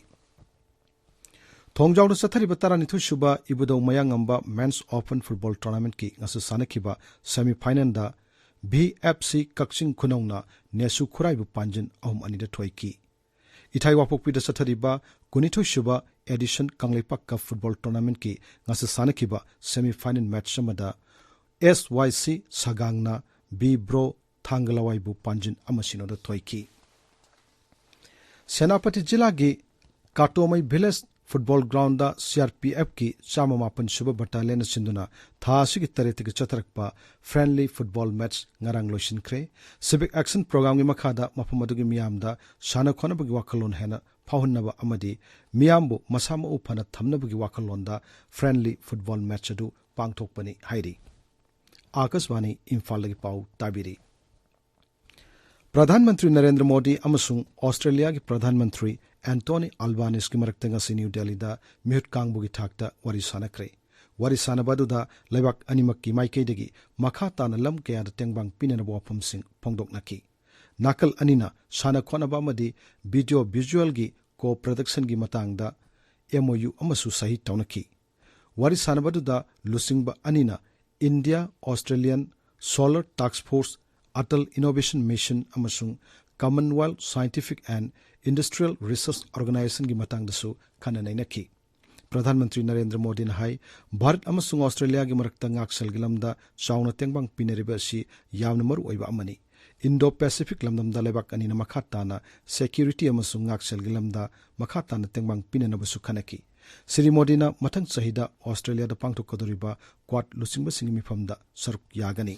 ꯊꯣꯡꯖꯥꯎꯗ ꯆꯠꯊꯔꯤꯕ ꯇꯔꯥꯅꯤꯊꯣꯏ ꯁꯨꯕ ꯏꯕꯨꯙꯧ ꯃꯌꯥꯡꯉꯝꯕ Men's Open Football Tournamentꯀꯤ ꯉꯁꯤ ꯁꯥꯟꯅꯈꯤꯕ semifinalꯗ VFC ꯀꯛꯆꯤꯡ ꯈꯨꯅꯧꯅ ꯅꯦꯁꯨ ꯈꯨꯔꯥꯏꯕꯨ ꯄꯥꯟꯖꯤꯟ ꯑꯍꯨꯝ ꯑꯅꯤꯗ ꯊꯣꯏꯈꯤ꯫ ꯏꯊꯥꯏ ꯋꯥꯄꯣꯛꯄꯤꯗ ꯆꯠꯊꯔꯤꯕ ꯀꯨꯟꯅꯤꯊꯣꯏ ꯁꯨꯕ Edition ꯀꯪꯂꯩꯄꯥꯛ Cup Football Tournamentꯀꯤ ꯉꯁꯤ ꯁꯥꯟꯅꯈꯤꯕ semifinal match ꯑꯃꯗ SYC ꯁꯒꯥꯡꯅ B Bro ꯊꯥꯡꯒꯂꯋꯥꯏꯕꯨ ꯄꯥꯟꯖꯤꯟ ꯑꯃ ꯁꯤꯅꯣꯗ ꯊꯣꯏꯈꯤ꯫ ꯁꯦꯅꯥꯄꯇꯤ ꯖꯤꯂꯥꯒꯤ ꯀꯥꯇꯣꯃꯩ Village Football Groundꯗ CRPFꯀꯤ ꯆꯥꯝꯃ ꯃꯥꯄꯟ ꯁꯨꯕ Battalionꯅ ꯁꯤꯟꯗꯨꯅ ꯊꯥ ꯑꯁꯤꯒꯤ ꯇꯔꯦꯠꯇꯒꯤ ꯆꯠꯊꯔꯛꯄ friendly football match ꯉꯔꯥꯡ ꯂꯣꯏꯁꯤꯟꯈ꯭ꯔꯦ꯫ Civic Action Programmeꯒꯤ ꯃꯈꯥꯗ ꯃꯐꯝ ꯑꯗꯨꯒꯤ ꯃꯤꯌꯥꯝꯗ ꯁꯥꯟꯅ ꯈꯣꯠꯅꯕꯒꯤ ꯋꯥꯈꯜꯂꯣꯟ ꯍꯦꯟꯅ ꯐꯥꯎꯍꯟꯅꯕ ꯑꯃꯗꯤ ꯃꯤꯌꯥꯝꯕꯨ ꯃꯁꯥ ꯃꯎ ꯐꯅ ꯊꯝꯅꯕꯒꯤ ꯋꯥꯈꯜꯂꯣꯟꯗ friendly football match ꯑꯗꯨ ꯄꯥꯡꯊꯣꯛꯄꯅꯤ ꯍꯥꯏꯔꯤ꯫ ꯑꯥꯀꯥꯁꯕꯥꯅꯤ ꯏꯝꯐꯥꯜꯗꯒꯤ ꯄꯥꯎ ꯇꯥꯕꯤꯔꯤ꯫ ꯄ꯭ꯔꯙꯥꯟ ꯃꯟꯇ꯭ꯔꯤ ꯅꯔꯦꯟꯗ꯭ꯔ ꯃꯣꯗꯤ ꯑꯃꯁꯨꯡ ꯑꯣꯁꯇ꯭ꯔꯦꯂꯤꯌꯥꯒꯤ ꯄ꯭ꯔꯙꯥꯟ ꯃꯟꯇ꯭ꯔꯤ ꯑꯦꯟꯇꯣꯅꯤ ꯑꯜꯕꯥꯅꯤꯁꯀꯤ ꯃꯔꯛꯇ ꯉꯁꯤ ꯅ꯭ꯌꯨ ꯗꯦꯜꯂꯤꯗ ꯃꯤꯍꯨꯠ ꯀꯥꯡꯕꯨꯒꯤ ꯊꯥꯛꯇ ꯋꯥꯔꯤ ꯁꯥꯟꯅꯈ꯭ꯔꯦ꯫ ꯋꯥꯔꯤ ꯁꯥꯟꯅꯕ ꯑꯗꯨꯗ ꯂꯩꯕꯥꯛ ꯑꯅꯤꯃꯛꯀꯤ ꯃꯥꯏꯀꯩꯗꯒꯤ ꯃꯈꯥ ꯇꯥꯅ ꯂꯝ ꯀꯌꯥꯗ ꯇꯦꯡꯕꯥꯡ ꯄꯤꯅꯅꯕ ꯋꯥꯐꯝꯁꯤꯡ ꯐꯣꯡꯗꯣꯛꯅꯈꯤ꯫ ꯅꯥꯀꯜ ꯑꯅꯤꯅ ꯁꯥꯟꯅ ꯈꯣꯠꯅꯕ ꯑꯃꯗꯤ ꯚꯤꯗꯤꯑꯣ ꯚꯤꯖꯨꯑꯦꯜꯒꯤ ꯀꯣ ꯄ꯭ꯔꯗꯛꯁꯟꯒꯤ ꯃꯇꯥꯡꯗ ꯑꯦꯝ ꯑꯣ ꯌꯨ ꯑꯃꯁꯨ ꯁꯍꯤ ꯇꯧꯅꯈꯤ꯫ ꯋꯥꯔꯤ ꯁꯥꯟꯅꯕꯗꯨꯗ ꯂꯨꯆꯤꯡꯕ ꯑꯅꯤꯅ ꯏꯟꯗꯤꯌꯥ ꯑꯣꯁꯇ꯭ꯔꯦꯂꯤꯌꯥꯟ ꯁꯣꯂꯔ ꯇꯥꯛꯁ ꯐꯣꯔꯁ, ꯑꯇꯜ ꯏꯅꯣꯚꯦꯁꯟ ꯃꯤꯁꯟ ꯑꯃꯁꯨꯡ Commonwealth scientific and industrial research ꯑꯣꯔꯒꯅꯥꯏꯖꯦꯁꯟꯒꯤ ꯃꯇꯥꯡꯗꯁꯨ ꯈꯟꯅ ꯅꯩꯅꯈꯤ꯫ ꯄ꯭ꯔꯙꯥꯟ ꯃꯟꯇ꯭ꯔꯤ ꯅꯔꯦꯟꯗ꯭ꯔ ꯃꯣꯗꯤꯅ ꯍꯥꯏ, ꯚꯥꯔꯠ ꯑꯃꯁꯨꯡ ꯑꯣꯁꯇ꯭ꯔꯦꯂꯤꯌꯥꯒꯤ ꯃꯔꯛꯇ ꯉꯥꯛꯁꯦꯜꯒꯤ ꯂꯝꯗ ꯆꯥꯎꯅ ꯇꯦꯡꯕꯥꯡ ꯄꯤꯅꯔꯤꯕ ꯑꯁꯤ ꯌꯥꯝꯅ ꯃꯔꯨ ꯑꯣꯏꯕ ꯑꯃꯅꯤ꯫ ꯏꯟꯗꯣ ꯄꯦꯁꯤꯐꯤꯛ ꯂꯝꯗꯝꯗ ꯂꯩꯕꯥꯛ ꯑꯅꯤꯅ ꯃꯈꯥ ꯇꯥꯅ ꯁꯦꯀ꯭ꯌꯨꯔꯤꯇꯤ ꯑꯃꯁꯨꯡ ꯉꯥꯛꯁꯦꯜꯒꯤ ꯂꯝꯗ ꯃꯈꯥ ꯇꯥꯅ ꯇꯦꯡꯕꯥꯡ ꯄꯤꯅꯅꯕꯁꯨ ꯈꯟꯅꯈꯤ꯫ ꯁ꯭ꯔꯤ ꯃꯣꯗꯤꯅ ꯃꯊꯪ ꯆꯍꯤꯗ ꯑꯣꯁꯇ꯭ꯔꯦꯂꯤꯌꯥꯗ ꯄꯥꯡꯊꯣꯛꯀꯗꯧꯔꯤꯕ ꯀ꯭ꯋꯥꯗ ꯂꯨꯆꯤꯡꯕꯁꯤꯡꯒꯤ ꯃꯤꯐꯝꯗ ꯁꯔꯨꯛ ꯌꯥꯒꯅꯤ꯫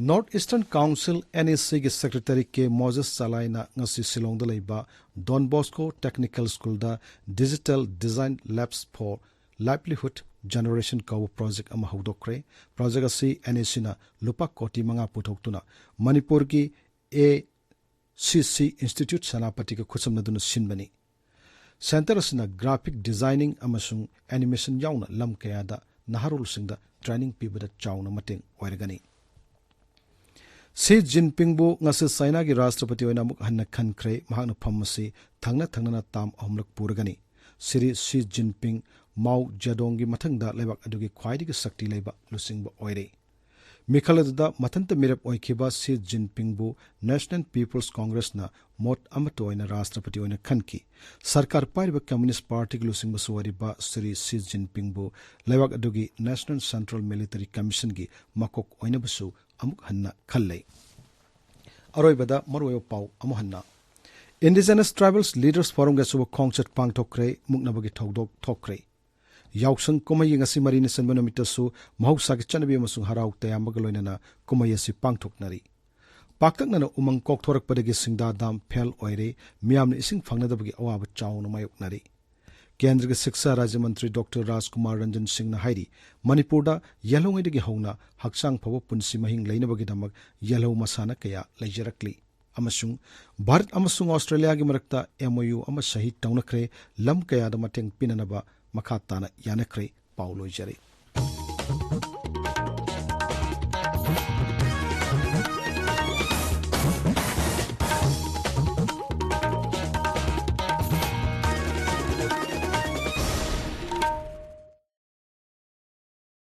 North eastern council, N E ꯁꯤꯒꯤ ꯁꯦꯀ꯭ꯔꯦꯇꯔꯤ ꯀꯦ ꯃꯣꯖꯦꯁ ꯆꯂꯥꯏꯅ ꯉꯁꯤ ꯁꯤꯂꯣꯡꯗ ꯂꯩꯕ ꯗꯣꯟ ꯕꯣꯁꯀꯣ ꯇꯦꯛꯅꯤꯀꯦꯜ ꯁ꯭ꯀꯨꯜꯗ Digital Design Labs for Livelihood Generation ꯀꯧꯕ ꯄ꯭ꯔꯣꯖꯦꯛ ꯑꯃ ꯍꯧꯗꯣꯛꯈ꯭ꯔꯦ꯫ ꯄ꯭ꯔꯣꯖꯦꯛ ꯑꯁꯤ ꯑꯦꯟ ꯏ ꯁꯤꯅ ꯂꯨꯄꯥ ꯀꯣꯇꯤ ꯃꯉꯥ ꯄꯨꯊꯣꯛꯇꯨꯅ ꯃꯅꯤꯄꯨꯔꯒꯤ ꯑꯦ ꯁꯤ ꯁꯤ ꯏꯟꯁꯇꯤꯇ꯭ꯌꯨꯠ ꯁꯦꯅꯥꯄꯇꯤꯒ ꯈꯨꯠꯁꯝꯅꯗꯨꯅ ꯁꯤꯟꯕꯅꯤ꯫ ꯁꯦꯟꯇꯔ ꯑꯁꯤꯅ ꯒ꯭ꯔꯥꯐꯤꯛ ꯗꯤꯖꯥꯏꯅꯤꯡ ꯑꯃꯁꯨꯡ ꯑꯦꯅꯤꯃꯦꯁꯟ ꯌꯥꯎꯅ ꯂꯝ ꯀꯌꯥꯗ ꯅꯍꯥꯔꯣꯜꯁꯤꯡꯗ ꯇ꯭ꯔꯦꯅꯤꯡ ꯄꯤꯕꯗ ꯆꯥꯎꯅ ꯃꯇꯦꯡ ꯑꯣꯏꯔꯒꯅꯤ꯫ ꯁꯤ ꯖꯤꯟꯄꯤꯡꯕꯨ ꯉꯁꯤ ꯆꯥꯏꯅꯥꯒꯤ ꯔꯥꯁꯇ꯭ꯔꯄꯇꯤ ꯑꯣꯏꯅ ꯑꯃꯨꯛ ꯍꯟꯅ ꯈꯟꯈ꯭ꯔꯦ꯫ ꯃꯍꯥꯛꯅ ꯐꯝ ꯑꯁꯤ ꯊꯪꯅ ꯊꯪꯅꯅ ꯇꯥꯝ ꯑꯍꯨꯝꯂꯛ ꯄꯨꯔꯒꯅꯤ꯫ ꯁ꯭ꯔꯤ ꯁꯤ ꯖꯤꯟꯄꯤꯡ ꯃꯥꯎ ꯖꯦꯗꯣꯡꯒꯤ ꯃꯊꯪꯗ ꯂꯩꯕꯥꯛ ꯑꯗꯨꯒꯤ ꯈ꯭ꯋꯥꯏꯗꯒꯤ ꯁꯛꯇꯤ ꯂꯩꯕ ꯂꯨꯆꯤꯡꯕ ꯑꯣꯏꯔꯦ꯫ ꯃꯤꯈꯜ ꯑꯗꯨꯗ ꯃꯊꯟꯇ ꯃꯤꯔꯦꯞ ꯑꯣꯏꯈꯤꯕ ꯁꯤ ꯖꯤꯟꯄꯤꯡꯕꯨ ꯅꯦꯁꯅꯦꯜ ꯄꯤꯄꯜꯁ ꯀꯣꯡꯒ꯭ꯔꯦꯁꯅ ꯃꯣꯠ ꯑꯃꯠꯇ ꯑꯣꯏꯅ ꯔꯥꯁꯇ꯭ꯔꯄꯇꯤ ꯑꯣꯏꯅ ꯈꯟꯈꯤ꯫ ꯁꯔꯀꯥꯔ ꯄꯥꯏꯔꯤꯕ ꯀꯝꯌꯨꯅꯤꯁ꯭ꯠ ꯄꯥꯔꯇꯤꯒꯤ ꯂꯨꯆꯤꯡꯕꯁꯨ ꯑꯣꯏꯔꯤꯕ ꯁ꯭ꯔꯤ ꯁꯤ ꯖꯤꯟꯄꯤꯡꯕꯨ ꯂꯩꯕꯥꯛ ꯑꯗꯨꯒꯤ ꯅꯦꯁꯅꯦꯜ ꯁꯦꯟꯇ꯭ꯔꯦꯜ ꯃꯤꯂꯤꯇꯔꯤ ꯀꯝꯃꯤꯁꯟꯒꯤ ꯃꯀꯣꯛ ꯑꯣꯏꯅꯕꯁꯨ ꯑꯃꯨꯛ ꯍꯟꯅ ꯈꯜꯂꯦ꯫ ꯑꯔꯣꯏꯕꯗ ꯃꯔꯨꯑꯣꯏꯕ ꯄꯥꯎ ꯑꯃꯨꯛ ꯍꯟꯅ꯫ ꯏꯟꯗꯤꯖꯤꯅꯁ ꯇ꯭ꯔꯥꯏꯕꯜꯁ ꯂꯤꯗꯔꯁ ꯐꯣꯔꯝꯒꯤ ꯑꯆꯧꯕ ꯈꯣꯡꯆꯠ ꯄꯥꯡꯊꯣꯛꯈ꯭ꯔꯦ꯫ ꯃꯨꯛꯅꯕꯒꯤ ꯊꯧꯗꯣꯛ ꯊꯣꯛꯈ꯭ꯔꯦ꯫ ꯌꯥꯎꯁꯪ ꯀꯨꯝꯍꯩꯒꯤ ꯉꯁꯤ ꯃꯔꯤꯅꯤ ꯆꯟꯕ ꯅꯨꯃꯤꯠꯇꯁꯨ ꯃꯍꯧꯁꯥꯒꯤ ꯆꯠꯅꯕꯤ ꯑꯃꯁꯨꯡ ꯍꯔꯥꯎ ꯇꯌꯥꯝꯕꯒ ꯂꯣꯏꯅꯅ ꯀꯨꯝꯍꯩ ꯑꯁꯤ ꯄꯥꯡꯊꯣꯛꯅꯔꯤ꯫ ꯄꯥꯛꯇꯛꯅꯅ ꯎꯃꯪ ꯀꯣꯛꯊꯣꯔꯛꯄꯗꯒꯤ ꯁꯤꯡꯗꯥ ꯗꯥꯝ ꯐꯦꯜ ꯑꯣꯏꯔꯦ꯫ ꯃꯤꯌꯥꯝꯅ ꯏꯁꯤꯡ ꯐꯪꯅꯗꯕꯒꯤ ꯑꯋꯥꯕ ꯆꯥꯎꯅ ꯃꯥꯌꯣꯛꯅꯔꯤ꯫ ꯀꯦꯟꯗ꯭ꯔꯒꯤ ꯁꯤꯛꯁꯥ ꯔꯥꯖ꯭ꯌ ꯃꯟꯇ꯭ꯔꯤ ꯗꯣꯛꯇꯔ ꯔꯥꯖꯀꯨꯃꯥꯔ ꯔꯟꯖꯟ ꯁꯤꯡꯅ ꯍꯥꯏꯔꯤ, ꯃꯅꯤꯄꯨꯔꯗ ꯌꯦꯜꯍꯧꯉꯩꯗꯒꯤ ꯍꯧꯅ ꯍꯛꯆꯥꯡ ꯐꯕ ꯄꯨꯟꯁꯤ ꯃꯍꯤꯡ ꯂꯩꯅꯕꯒꯤꯗꯃꯛ ꯌꯦꯜꯍꯧ ꯃꯁꯥꯟꯅ ꯀꯌꯥ ꯂꯩꯖꯔꯛꯂꯤ꯫ ꯑꯃꯁꯨꯡ ꯚꯥꯔꯠ ꯑꯃꯁꯨꯡ ꯑꯣꯁꯇ꯭ꯔꯦꯂꯤꯌꯥꯒꯤ ꯃꯔꯛꯇ ꯑꯦꯝ ꯑꯣ ꯌꯨ ꯑꯃ ꯁꯍꯤ ꯇꯧꯅꯈ꯭ꯔꯦ꯫ ꯂꯝ ꯀꯌꯥꯗ ꯃꯇꯦꯡ ꯄꯤꯅꯅꯕ ꯃꯈꯥ ꯇꯥꯅ ꯌꯥꯅꯈ꯭ꯔꯦ꯫ ꯄꯥꯎ ꯂꯣꯏꯖꯔꯦ꯫